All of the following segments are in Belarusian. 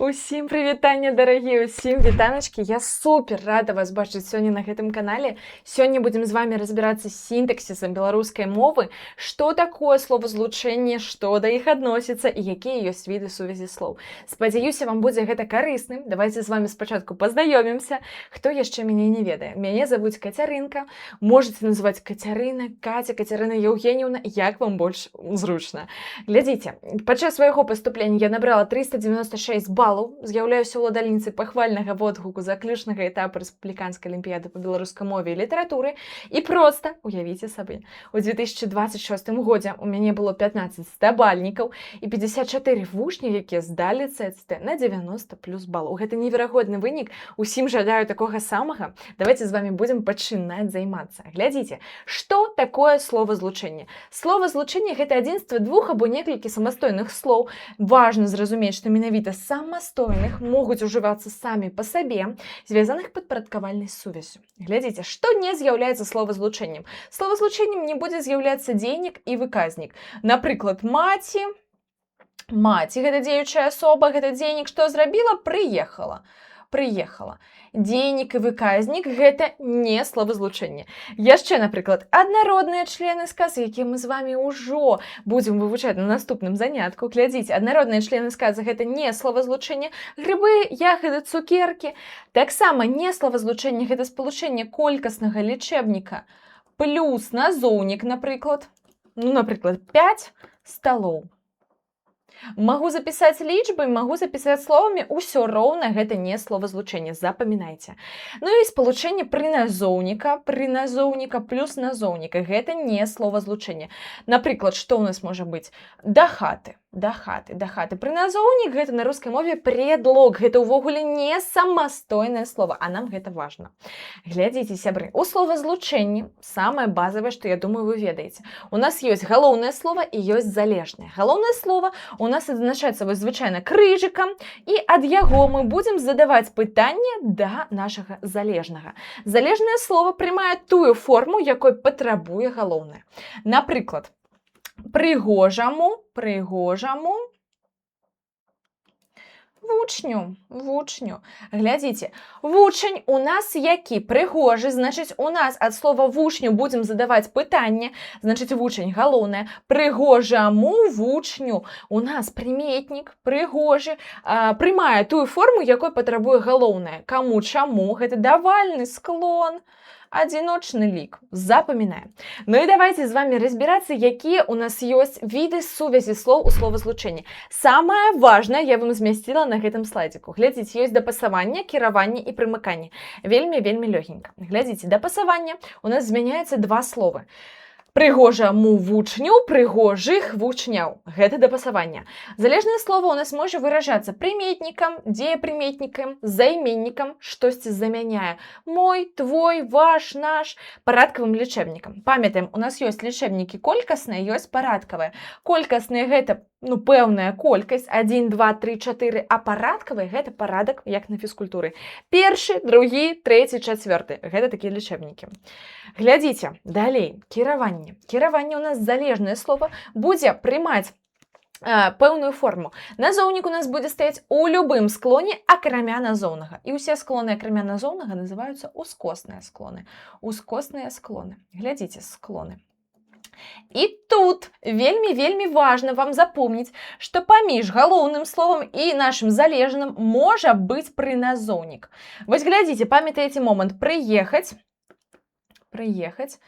Усім прывітанне, дарагія, усім вітаначкі. Я супер рада вас бачыць сёння на гэтым канале. Сёння будзем з вами разбірацца з сінтаксісам беларускай мовы, што такое словазлучэнне, што да іх адносіцца і якія ёсць віды сувязі слоў. Спадзяюся, вам будзе гэта карысным. Давайте з вами спачатку пазнаёмімся. Хто яшчэ мяне не ведае? Мяне завуць Кацярынка. Можете называць Кацярына, Каця, Кацярына Еўгеньеўна, як вам больш зручна. Глядзіце, падчас свайго паступлення я набрала 396 балаў, з'яўляюся ўладальніцай пахвальнага водгуку заключнага этапу рэспубліканскай алімпіяды па беларускай мове і літаратуры. І проста уявіце сабе, у 2026 годзе у мяне было 15 стабальнікаў і 54 вучні, якія здалі ЦСТ на 90 плюс балаў. Гэта неверагодны вынік. Усім жадаю такога самага. Давайте з вами будзем пачынаць займацца. Глядзіце, што такое словазлучэнне? Словазлучэнне — гэта адзінства двух або некалькі самастойных слоў. Важна зразумець, што менавіта самастойных, могуць ужывацца самі па сабе, звязаных падпарадкавальнай сувязю. Глядзіце, што не з'яўляецца словазлучэннем. Словазлучэннем не будзе з'яўляцца дзейнік і выказнік. Напрыклад, маці, маці — гэта дзеючая асоба, гэта дзейнік, што зрабіла? Прыехала. Прыехала. Дзейнік і выказнік — гэта не словазлучэнне. Яшчэ, напрыклад, аднародныя члены сказа, якія мы з вами ўжо будзем вывучаць на наступным занятку. Глядзіце, аднародныя члены сказа — гэта не словазлучэнне. Грыбы, ягады, цукеркі. Таксама не словазлучэнне — гэта спалучэнне колькаснага лічэбніка плюс назоўнік, напрыклад. Ну, напрыклад, 5 сталоў. Магу запісаць лічбы, магу запісаць словамі, усё роўна гэта не словазлучэнне, запамінайце. Ну і спалучэнне прыназоўніка плюс назоўніка — гэта не словазлучэнне. Напрыклад, што ў нас можа быць? Да хаты, да хаты, да хаты. Прыназоўнік — гэта на рускай мове предлог, гэта ўвогуле не самастойнае слово, а нам гэта важна. Глядзіце, сябры, у словазлучэнні самае базавае, што, я думаю, вы ведаеце. У нас ёсць галоўнае слово і ёсць залежнае. Галоўнае слово у нас адзначаецца вось звычайна крыжыкам, і ад яго мы будзем задаваць пытанне да нашага залежнага. Залежнае слово прымае тую форму, якой патрабуе галоўнае. Напрыклад, прыгожаму, прыгожаму вучню, вучню. Глядзіце, вучань у нас які? Прыгожы, значыць, у нас ад слова «вучню» будзем задаваць пытанне, значыць, вучань — галоўнае, прыгожаму вучню. У нас прыметнік прыгожы прымае тую форму, якой патрабуе галоўнае. Каму, чаму — гэта давальны склон, адзіночны лік. Запамінаем. Ну і давайте з вами разбірацца, якія у нас ёсць віды сувязі слоў у словазлучэнні. Самае важнае я вам змясціла на гэтым слайдзіку. Глядзіце, ёсць дапасаванне, кіраванне і прымыканне. Вельмі, вельмі лёгенька. Глядзіце, дапасаванне — у нас змяняецца два словы. Прыгожаму вучню, прыгожых вучняў. Гэта дапасаванне. Залежнае слово у нас можа выражацца прыметнікам, дзеепрыметнікам, займеннікам, штосьці замяняе. Мой, твой, ваш, наш, парадкавым лічэбнікам. Памятаем, у нас ёсць лічэбнікі колькасныя, ёсць парадкавыя. Колькасныя — гэта, ну, пэўная колькасць 1, 2, 3, 4, а парадкавыя — гэта парадак, як на фізкультуры. Першы, другі, трэці, чацвёрты. Гэта такія лічэбнікі. Глядзіце, далей, кіраванне. Кіраванне — у нас залежнае слово будзе прымаць пэўную форму. Назоўнік у нас будзе стаяць у любым склоне, акрамя назоўнага. І ўсе склоны, акрамя назоўнага, называюцца ускосныя склоны. Ускосныя склоны. Глядзіце, склоны. І тут вельмі-вельмі важна вам запомніць, што паміж галоўным словам і нашым залежным можа быць прыназоўнік. Вось глядзіце, памятаеце момант: прыехаць, прыехаць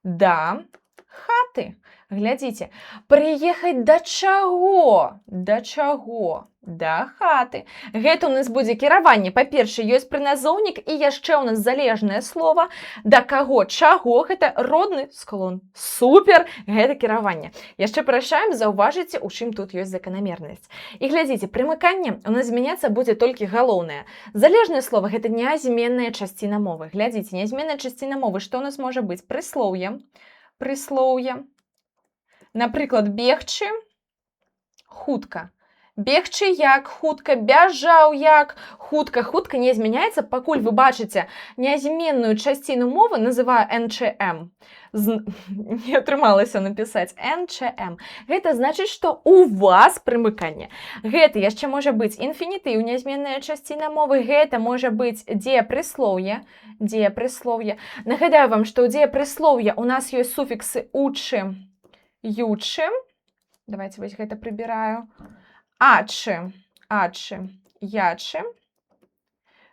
да хаты. Глядзіце, прыехаць да чаго? Да чаго? Да хаты. Гэта ў нас будзе кіраванне. Па-першае, ёсць прыназоўнік і яшчэ ў нас залежнае слово. Да каго, чаго — гэта родны склон. Супер, гэта кіраванне. Яшчэ прашаем, заўважыце, у чым тут ёсць заканамернасць. І глядзіце, прымыканне — у нас змяняцца будзе толькі галоўнае. Залежнае слово — гэта нязменная часціна мовы. Глядзіце, нязменная часціна мовы, што ў нас можа быць? Прыслоўе, прыслоўе. Напрыклад, бегчы хутка. Бегчы як хутка, бяжаў як хутка. Хутка не змяняецца, пакуль вы бачыце нязменную часціну мовы, называю НЧМ. Не атрымалася напісаць НЧМ. Гэта значыць, што у вас прымыканне. Гэта яшчэ можа быць інфінітыў, нязменная часціна мовы, гэта можа быць дзеепрыслоўе, дзеепрыслоўе. Нагадаю вам, што ў дзеепрыслоўя у нас ёсць суфіксы учы, ючы. Давайте вось гэта прыбіраю. Ачы, ачы, ячы,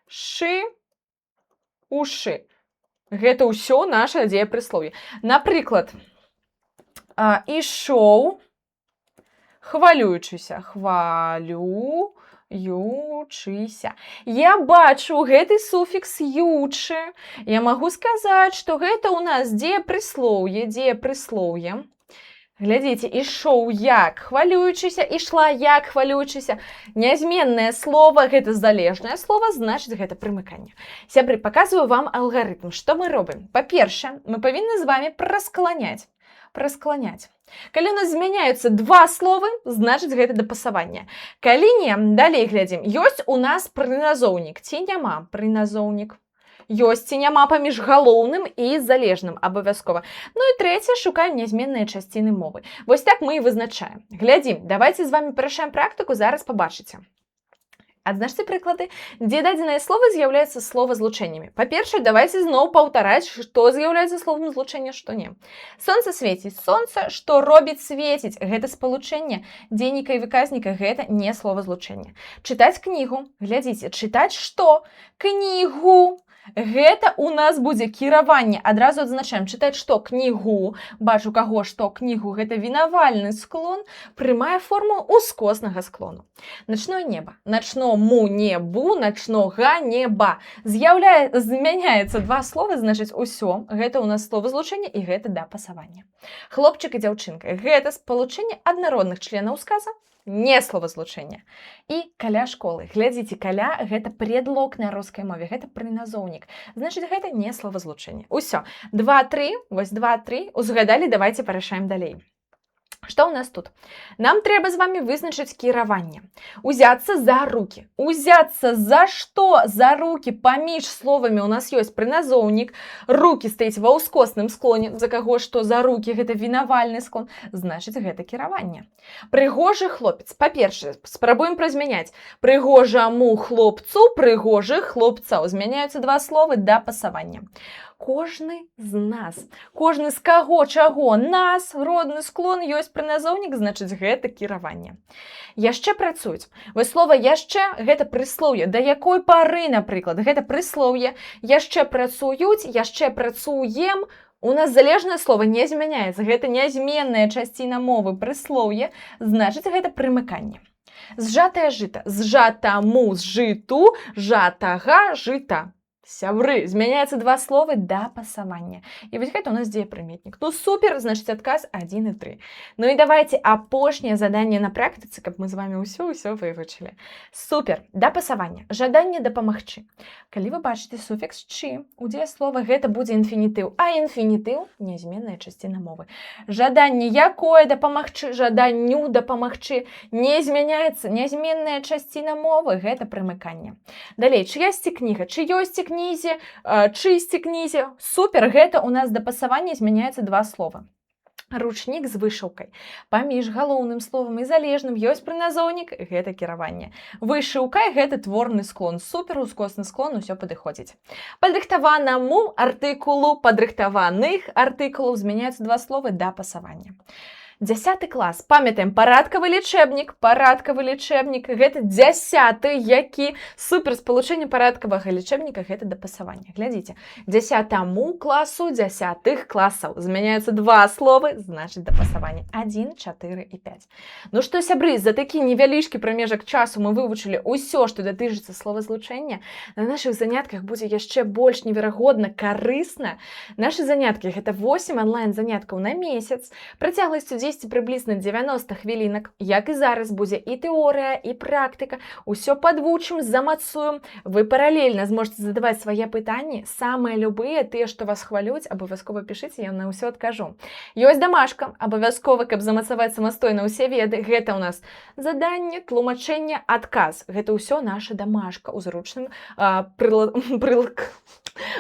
шы, ушы. Гэта ўсё наша дзеепрыслоўе. Напрыклад, ішоў, хвалюючыся, хвалюючыся. Я бачу гэты суфікс ючы. Я магу сказаць, што гэта ў нас дзеепрыслоўе, дзеепрыслоўе. Глядзіце, ішоў як хвалюючыся, ішла як хвалюючыся. Нязменнае слово, гэта залежнае слово, значыць, гэта прымыканне. Сябры, паказваю вам алгарытм. Што мы робім? Па-першае, мы павінны з вами праскланяць. Праскланяць. Калі у нас змяняюцца два словы, значыць, гэта дапасаванне. Калі не, далей глядзім. Ёсць у нас прыназоўнік ці няма прыназоўнік? Ёсць ці няма паміж галоўным і залежным абавязкова. Ну і трэцяе, шукаем нязменныя часціны мовы. Вось так мы і вызначаем. Глядзім, давайте з вами парашаем практыку, зараз пабачыце. Адзначце прыклады, дзе дадзеныя словы з'яўляюцца словазлучэннямі. Па-першае, давайте зноў паўтараць, што з'яўляецца словам злучэння, што не. Сонца свеціць. Сонца, што робіць свеціць? Гэта спалучэнне дзейніка і выказніка, гэта не словазлучэнне. Чытаць кнігу. Глядзіце, чытаць што? Кнігу. Гэта у нас будзе кіраванне. Адразу адзначаем: чытаць што? Кнігу. Бачу каго, што? Кнігу. Гэта вінавальны склон, прымае форму ускоснага склону. Начное неба. Начному небу, начнога неба. З'яўляе, змяняецца два словы, значыць, усё. Гэта ў нас словазлучэнне і гэта дапасаванне. Хлопчык і дзяўчынка. Гэта спалучэнне аднародных членаў сказа, не словазлучэнне. І каля школы. Глядзіце, каля гэта предлог на рускай мове, гэта прыназоўнік. Значыць, гэта не словазлучэнне. Усё. 2, 3, вось 2, 3, узгадалі, давайте парашаем далей. Што ў нас тут? Нам трэба з вами вызначыць кіраванне. Узяцца за руки. Узяцца за што? За руки. Паміж словамі у нас ёсць прыназоўнік. Руки стаіць ва ўскосным склоне. За каго, што? За руки, гэта вінавальны склон. Значыць, гэта кіраванне. Прыгожы хлопец. Па-першае, спрабуем празмяняць. Прыгожаму хлопцу, прыгожых хлопцаў. Змяняюцца два словы, дапасавання. Кожны з нас. Кожны з каго, чаго? Нас, родны склон, ёсць прыназоўнік, значыць, гэта кіраванне. Яшчэ працуюць. Вось слова яшчэ гэта прыслоўе. Да якой пары, напрыклад, гэта прыслоўе. Яшчэ працуюць, яшчэ працуем. У нас залежнае слово не змяняецца. Гэта нязменная часціна мовы, прыслоўе, значыць, гэта прымыканне. Зжатае жыта, зжатаму жыту, жатага жыта. Сябры, змяняецца два словы, дапасавання. І вось гэта у нас дзеепрыметнік. Ну супер, значыць, адказ 1 і 3. Ну і давайте апошняе заданне на практыцы, каб мы з вами ўсё вывучылі. Супер, дапасаванне, жаданне дапамагчы. Калі вы бачыце суфікс чы у дзеяслова, гэта будзе інфінітыў, а інфінітыў нязменная часціна мовы. Жаданне якое дапамагчы, жаданню дапамагчы не змяняецца, нязменная часціна мовы, гэта прымыканне. Далей, чыясьці кніга, чыёсьці кнізе, чысці кнізе. Супер, гэта у нас дапасаванне, змяняецца два слова. Ручнік з вышыўкай. Паміж галоўным словам і залежным ёсць прыназоўнік, гэта кіраванне. Вышыўкай гэта творны склон. Супер, ускосны склон, усё падыходзіць. Падрыхтаванаму артыкулу, падрыхтаваных артыкулаў, змяняюцца два словы, дапасавання. 10 клас. Памятаем, парадкавы лічэбнік, парадкавы лічэбнік, гэта 10-ы, які супер спалучэнне парадкавага лічэбніка, гэта дапасаванне. Глядзіце, 10-му класу, 10-х класаў. Змяняюцца два словы, значыць, дапасаванне. 1, 4 і 5. Ну што, сябры, за такі невялічкі прамежак часу мы вывучылі ўсё, што датычыцца словазлучэння. На нашых занятках будзе яшчэ больш неверагодна карысна. Нашы заняткі гэта 8 онлайн заняткаў на месяц, працягласцю 10 ісці прыблізна 90 хвілінак. Як і зараз, будзе і тэорыя, і практыка. Усё падвучым, замацуем. Вы паралельна зможаце задаваць свае пытанні, самыя любыя, тыя, што вас хвалююць, абавязкова пішыце, я на ўсё адкажу. Ёсць дамашка, абавязкова, каб замацаваць самастойна ўсе веды. Гэта ў нас заданне, тлумачэнне, адказ. Гэта ўсё наша дамашка ў зручным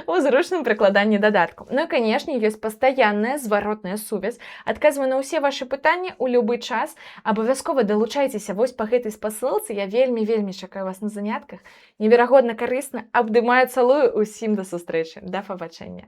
у зручным прыкладанні дадатку. Ну і, канешне, ёсць пастаянная зваротная сувязь. Адказваю на ўсе вашы пытанні ў любы час. Абавязкова далучайцеся вось па гэтай спасылцы. Я вельмі, вельмі чакаю вас на занятках. Неверагодна карысна. Абдымаю, цалую. Усім да сустрэчы. Да пабачэння.